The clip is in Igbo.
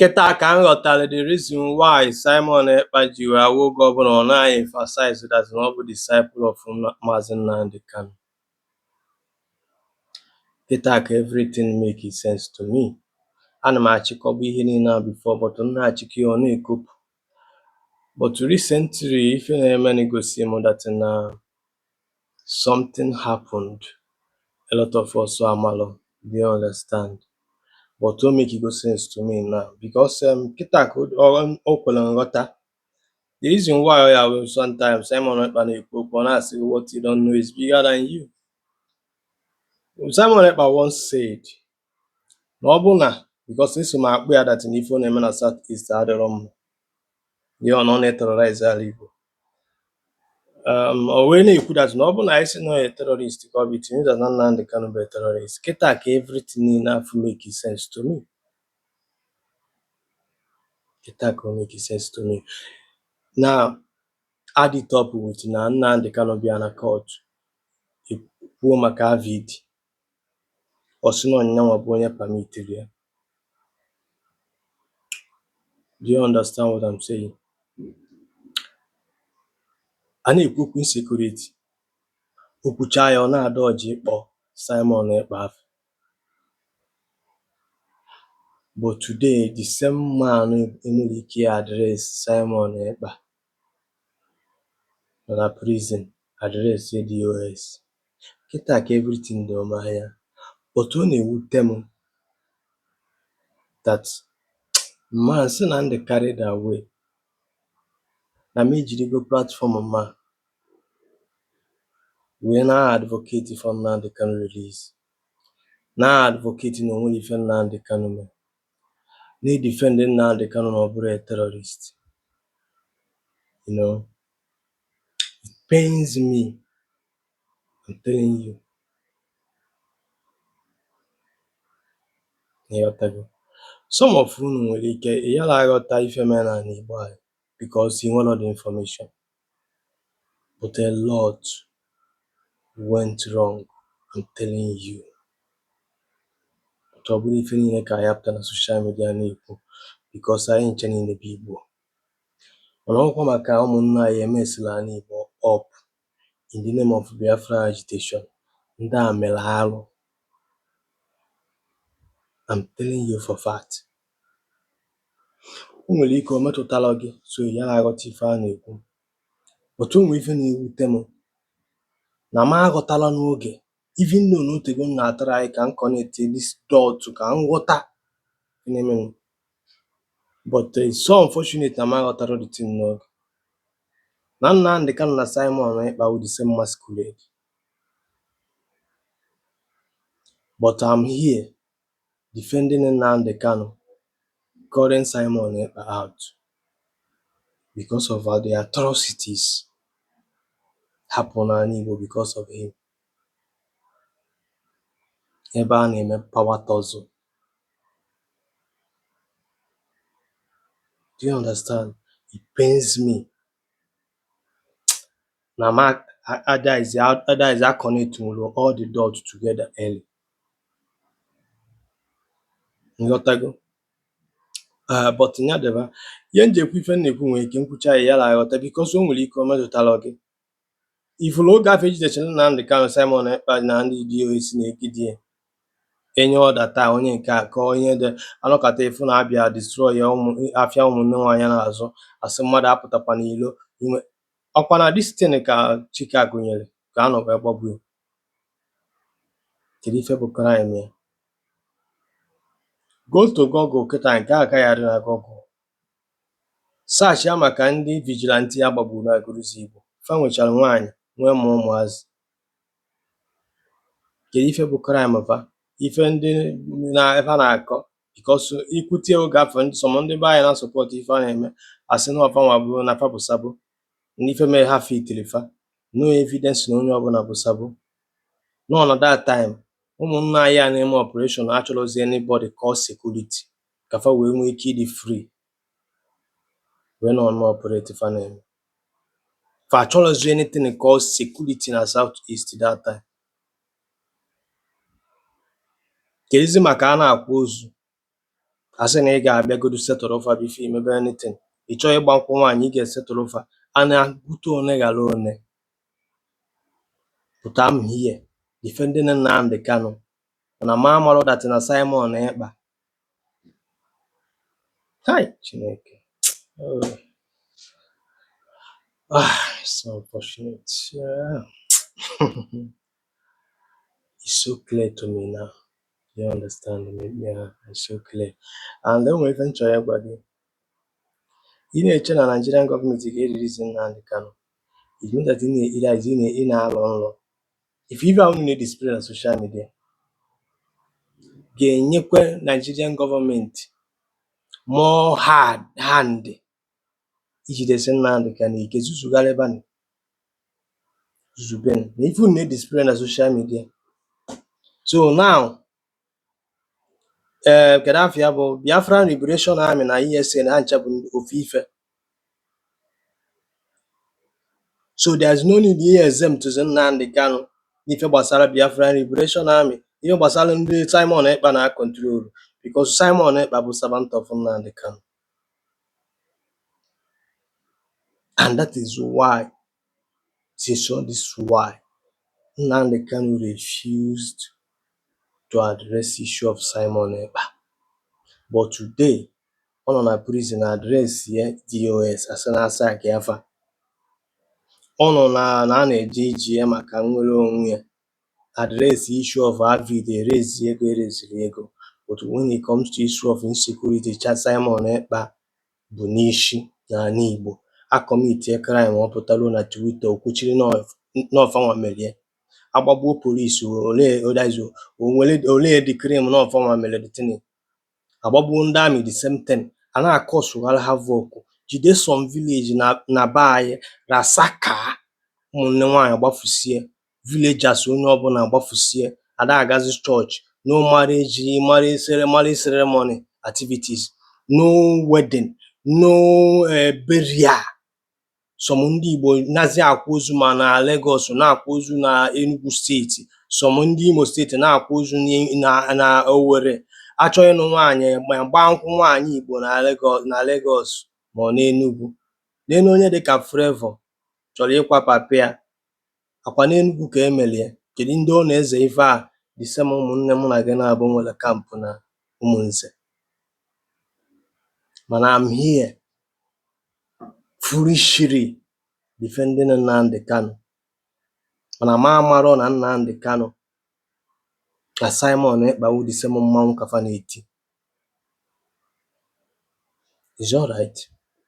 Kịta ka m ghọtara the reason why Simon Ekpa ji wee awụ oge ọbụla ọ naghị emphasize that na ọ bụ disciple of Maazị Nnamdi Kanu. Kịta ka everything make sense to me. Ana m achịkọba ihe niile a before, but m na-achịkọ ya ọ na-ekopụ. But recently, ife na-eme gosi m that na something happened. A lot of us amalụ, do you understand? But o make go sense to me now because kịta ka o kwere nghọta. The reason why ọ ya wụ sometimes Simon Ekpa na-ekwu okwu, ọ na-asị gị, "What you don't know is bigger than you." Simon Ekpa once said na ọ bụ na because eso m akpụ ya that na ife ọ na-eme na South East adịrọ mma, ihe ọ na ọ na-eterrorize ala Igbo. O wee na-ekwu that na ọ bụ na anyị sị na ọ a terrorist ka ọ bụ, it means that na Nnamdi Kanu bụ a terrorist. Kịta ka everything niile afụ make sense to me. Kịta ka o make sense to me. Now add it up with na Nnamdi Kanu bịa na court kwuo maka Avid, ọ sị na ọnyanwa bụ onye permitiri ya. Do you understand what I'm saying? A na-ekwu okwu insecurity, o kwuchaa ya, ọ na-adọji ịkpọ Simon Ekpa afa. But today, the same man enwere ike address Simon Ekpa nọ na prison, address DOS. Kịta ka everything doro m anya, but ọ na-ewute m that man sị na m dị carried away, na m ejirigo platform ma wee na-advocate for Nnamdi Kanu release, na-advocate na o nwere ife Nnamdi Kanu mere, na-edefend Nnamdi Kanu na ọ bụrụ a terrorist. It pains me, I'm telling you. Ịghọtago? Some of unu nwere ike ị yara aghọta ife mere n'ala Igbo anyị because ị nwero the information, but a lot went wrong, I'm telling you. But ọ bụrụ ife niile ka anyị apụta na social media na-ekwu because anyị nche niile bụ Igbo. Mana ọkwa maka ụmụnne anyị emesịrị ala Igbo up in the name of Biafra agitation, ndị a mere arụ. I'm telling you for fact. O nwere ike o metụtara gị, so ị yara aghọta ife a na-ekwu. But o nwere ife na-ewute m na m aghọtala n'oge, even though na otego m na-atry ka m connect this dot ka m ghọta ife na-emenụ. But it's so unfortunate na m aghọtara the thing n'oge. Na Nnamdi Kanu na Simon Ekpa wụ the same masquerade. But I'm here defending Nnamdi Kanu, calling Simon Ekpa out because of all the atrocities happen n'ala Igbo because of him. Ebe a na-eme power tussle. Do you understand? It pains me na m adaghịzi a connect nwere all the dots together early. Nghọtago? But ya deba ihe m ji ekwu ife m na-ekwu, nwere ike nkwucha ya yara aghọta because o nwere ike o metụtara gị. Ifuru oge afọ ejidechara Nnamdi Kanu, Simon Ekpa na ndị DOS na-egide ya enye ọda taa, onye nke a ka onye dị anọkata efu na-abịa destroy ya, ụmụ afịa ụmụnne nwaanyị na-azụ, asị mmadụ apụtakwa n'ilo inwe ọkwa na this thing ka Chike gụnyere ka a nọ wee gbagbuo ya. Kedu ife bụ crime ya? Go to Google kịta, nke a agaghị adị na Google. Search ya maka ndị vigilante a gbagburu na Agụlụzigbo. Fa nwechara nwaanyị, nwee ma ụmụazị. Kedu ife bụ crime fa? Ife ndị na fa na-akọ, because ikwute oge afọ ndị some ndị be anyị na-asupport ife a na-eme, asị na ọfa nwa bụ na fa bụ sabo, na ife mere ha fitiri fa. No evidence na onye ọbụla bụ sabo. Nọ na that time, ụmụnna anyị a na-eme operation achọrọzi anybody call security ka fa wee nwee ike ịdị free wee nọ na operate fa na-eme. Fa achọrọzi anything called security na South East that time. Kedụzi maka a na-akwa ozu Asị na ị ga-abịagodu settle fa before imebe anything. Ị chọọ ịgba nkwụ nwaanyị, ị ga-esettle fa. A na-agụta one ghara one. But I'm here defending Nnamdi Kanu, mana ma amarọ that na Simon Ekpa. Hai, Chineke. Oh. Ah, it's so unfortunate. Yeah. It's so clear to me now. You understand me? Yeah, it's so clear. And then nwere ife m chọrọ ịgwa gị. Ị na-eche na Nigerian gọọmenti ga-erelease Nnamdi Kanu. It means that ị na-alọ nlọ. If ife ahụ na-edisplay na social media ga-enyekwe Nigerian gọọmenti more hard hand ijidesi Nnamdi Kanu ike zuzugharịbanụ zuzubenu na ife unu na-edisplay na social media. So now, ee, kedu afọ ya bụ Biafran Liberation Army na ESN, ha ncha bụ ofu ife. So there is no need ihe exempt Nnamdi Kanu n'ife gbasara Biafran Liberation Army, ihe gbasara ndị Simon Ekpa na control, because Simon Ekpa bụ servant of Nnamdi Kanu, and that is why, since all this why Nnamdi Kanu refused to address issue of Simon Ekpa. But today ọ nọ na prison address ya DOS, asị na asa ka afa ọ nọ na a na-eje iji ya maka nnwere onwe ya, address issue of Avid, erezi ego, ereziri ego. But when it comes to issue of insecurity, cha Simon Ekpa bụ n'isi n'ala Igbo acommitie crime, ọ pụtaruo na Twitter o kwuchiri n'ọfanwa merie, agbagbuo polisi ole ole the claim n'ọfanwa mere the thing, agbagbuo ndị army, the same thing, a na-akọsụgharị havoc, jide some village na be anyị, rasaka ụmụnne nwaanyị gbafusie, villagers onye ọbụla gbafusie, ada agazi chọọchị, no marriage, marriage ceremony activities, no wedding, no burial. Some ndị Igbo nazi akwa ozu ma na Lagos, na-akwa ozu na Enugu steeti, some ndị Imo steeti na-akwa ozu na Owerri. Achọ ịnụ nwaanyị ma gbaa nkwụ nwaanyị Igbo na Lagos, na Lagos ma ọ n'Enugu. N'elu onye dịka Flavour chọrọ ịkwa papa ya akwa n'Enugu ka emelie. Kedu ndị ọ na-eze ife a? The same ụmụnne mụ na gị na-abụ nwere camp na Ụmụnze. Mana I'm here foolishly defending Nnamdi Kanu, mana ma amarọ na Nnamdi Kanu na Simon Ekpa wụ the same mmanwụ ka fa na-eti. It's alright.